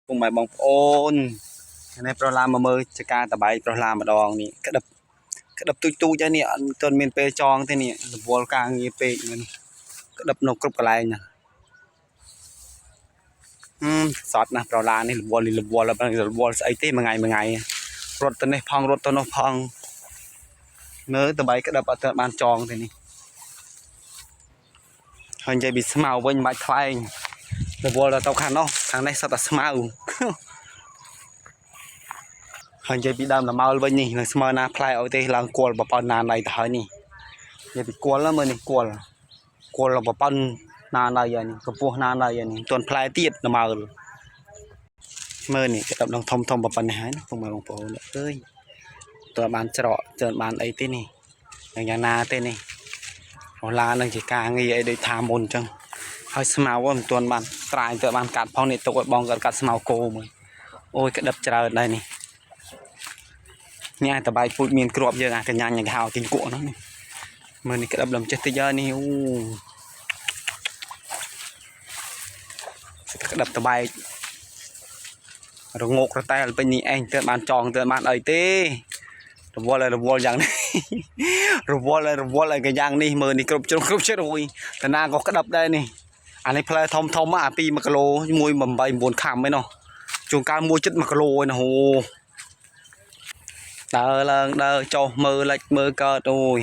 ពុកម៉ែបងប្អូននេះប្រុសឡាមកមើលចការតបែកប្រុសឡាម្ដងនេះក្តឹបក្តឹបទូចទូចហើយនេះអត់ទាន់មានពេលចងទេនេះរវល់ការងារពេកមែនក្តឹបនៅគ្រប់កន្លែងណាហឹមសតណាស់ប្រុសឡានេះរវល់រវល់រវល់ស្អីទេមួយថ្ងៃមួយថ្ងៃរត់ទៅនេះផងរត់ទៅនោះផងមើលតបែកក្តឹបអត់ទាន់បានចងទេនេះហើយនិយាយពីស្មៅវិញមិនបាច់ថ្លែងរវល់ដល់ទៅខាងនោះខាងនេះសុទ្ធតែស្មៅ ហើយនិយាយពីដើមតម៉ោលវិញនេះនឹងស្មើណាផ្លែឲ្យទេឡើងគល់បប៉ុណ្ណាណៃទៅហើយនេះនិយាយពីគល់មើលនេះគល់គល់បប៉ុណ្ណាណៃហើយនេះកម្ពស់ណាណៃហើយនេះមិនទាន់ផ្លែទៀតតម៉ោលមើលនេះក្តាប់ដងធំធំបប៉ុណ្ណេះហើយណាពុកម៉ែបងប្អូនអើយតើបានច្រកតើបានអីទេនេះយ៉ាងយ៉ាងណាទេនេះរឡានឹងជាការងារអីដូចថាមុនអញ្ចឹងហើយស្មៅមិនទាន់បានត្រាយតើបានកាត់ផងនេះទុកឲ្យបងគាត់កាត់ស្មៅគោមើលអូយក្តាប់ច្រើនដែរនេះ នេះអាតបាយពូជមានគ្រាប់យើងអាកញ្ញាញ់គេហៅគីងគក់ហ្នឹងនេះមើលនេះក្តាប់លំចេះតិចហើយនេះអូក្តាប់តបែករងោករតែលពេញនេះឯងទៅបានចងទៅបានអីទេរវល់ហើយរវល់យ៉ាងនេះ រវល់ហើយរវល់ហើយកយ៉ាងនេះមើលនេះគ្រប់ជ្រុងគ្រប់ជ្រោយតាណាក៏ក្តាប់ដែរនេះអានេះផ្លែធំធំអា2 1គីឡូ1 8 9ខាំឯណោះជួនកាល1ចិត្ត1គីឡូឯណោះអូ ដើរឡើងដើរចុះមើលលិចមើលកើតអូយ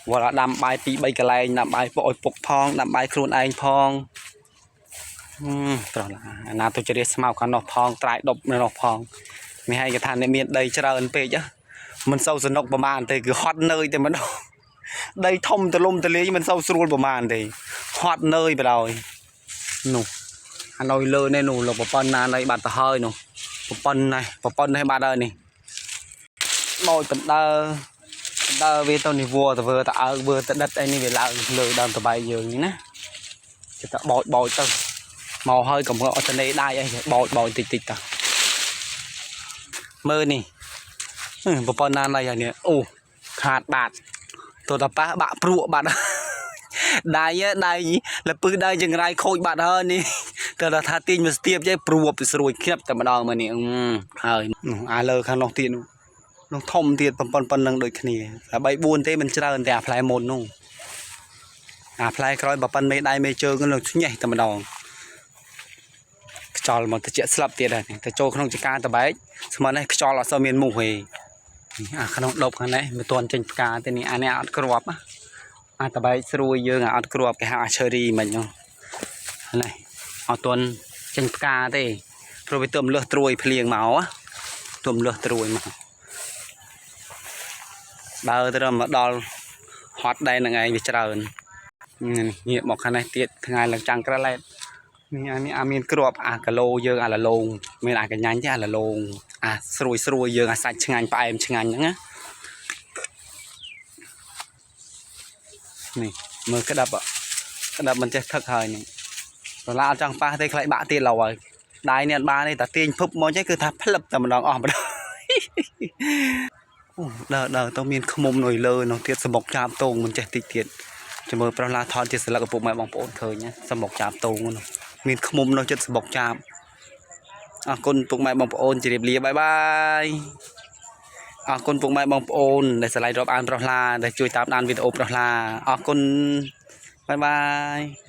វល់ដាំបាយ2 3កន្លែងដាំបាយពុកឲ្យពុកផងដាំបាយខ្លួនឯងផងហឹមប្រុសឡាអាណាទៅជ្រាស្មៅខាងនោះផងត្រាយដប់នៅនោះផងនេះហើយគេថាអ្នកមានដីច្រើនពេកមិនសូវសនុកប្រហែលទេគឺហត់នឿយតែម្ដងដីធំទលំទលាយមិនសូវស្រួលប្រហែលទេហត់នឿយបណ្ដោយនោះអានៅលើនេះនោះលោកប្រប៉ុណ្ណានៃបាត់ទៅហើយនោះប្រប៉ុណ្ណេះប្រប៉ុណ្ណេះបាត់ហើយនេះ ដោយបណ្ដើបណ្ដើវាទៅនេះវល់ទៅវើទៅអើវើទៅដិតអីនេះវាឡើងលើដើមតបែកយើងនេះណាចិត្តតែបោចបោចទៅមកហើយកុំអត់តនេដៃអីបោចបោចតិចតិចទៅមើលនេះប្រព័ន្ធណាណៃហើយនេះអូខាតបាត់ទៅតប៉ះបាក់ព្រក់បាត់ដៃដៃលពឹសដៃចង្រៃខូចបាត់ហើយនេះទៅដល់ថាទាញមកស្ទាបចេះព្រួបស្រួយខ្ញាប់តែម្ដងមើលនេះហើយអាលើខាងនោះទៀតនោះ នោះធំទៀតប៉ុណ្ប៉ុណ្ណឹងដូចគ្នាតែ3 4ទេមិនច្រើនតែអាផ្លែមុននោះអាផ្លែក្រោយបើប៉ុនមេដៃមេជើងនោះឈ្ញេះតែម្ដងខ្យល់មកតិចស្លាប់ទៀតហើយតែចូលក្នុងចការតបែកស្មើនេះខ្យល់អត់សូវមានមូសទេអាក្នុងដប់ខាងនេះមិនទាន់ចេញផ្កាទេនេះអានេះអត់គ្រាប់អាតបែកស្រួយយើងអាអត់គ្រាប់គេហៅអាឈើរីមិញនោះនេះអត់ទាន់ចេញផ្កាទេព្រោះវាទើបលឹះត្រួយភ្លៀងមកទើបលឹះត្រួយមក ដើរទៅមកដល់ហត់ដែរនឹងឯងវាច្រើននេះងាកមកខាងនេះទៀតថ្ងៃឡើងចាំងក្រឡែតនេះអានេះអាមានគ្រាប់អាគីឡូយើងអាលលងមានអាកញ្ញាញ់ទេអាលលងអាស្រួយស្រួយយើងអាសាច់ឆ្ងាញ់ផ្អែមឆ្ងាញ់ហ្នឹងណានេះមើលក្តាប់ក្តាប់មិនចេះថឹកហើយនេះដុល្លារអត់ចង់ប៉ះទេខ្លាចបាក់ទៀតឡើយដៃនេះអត់បានទេតែទាញភឹបមកចេះគឺថាផ្លឹបតែម្ដងអស់ម្ដង អូដើរដើរទៅមានឃុំនៅលើនោះទៀតសមុកចាបតងមិនចេះតិចទៀតចាំមើលប្រុសឡាថតជាស្លឹកឪពុកម៉ែបងប្អូនឃើញណាសមុកចាបតងនោះមានឃុំនៅចិត្តសមុកចាបអរគុណពុកម៉ែបងប្អូនជម្រាបលាបាយបាយអរគុណពុកម៉ែបងប្អូនដែលស្រឡាញ់រាប់អានប្រុសឡាដែលជួយតាមដានវីដេអូប្រុសឡាអរគុណបាយបាយ។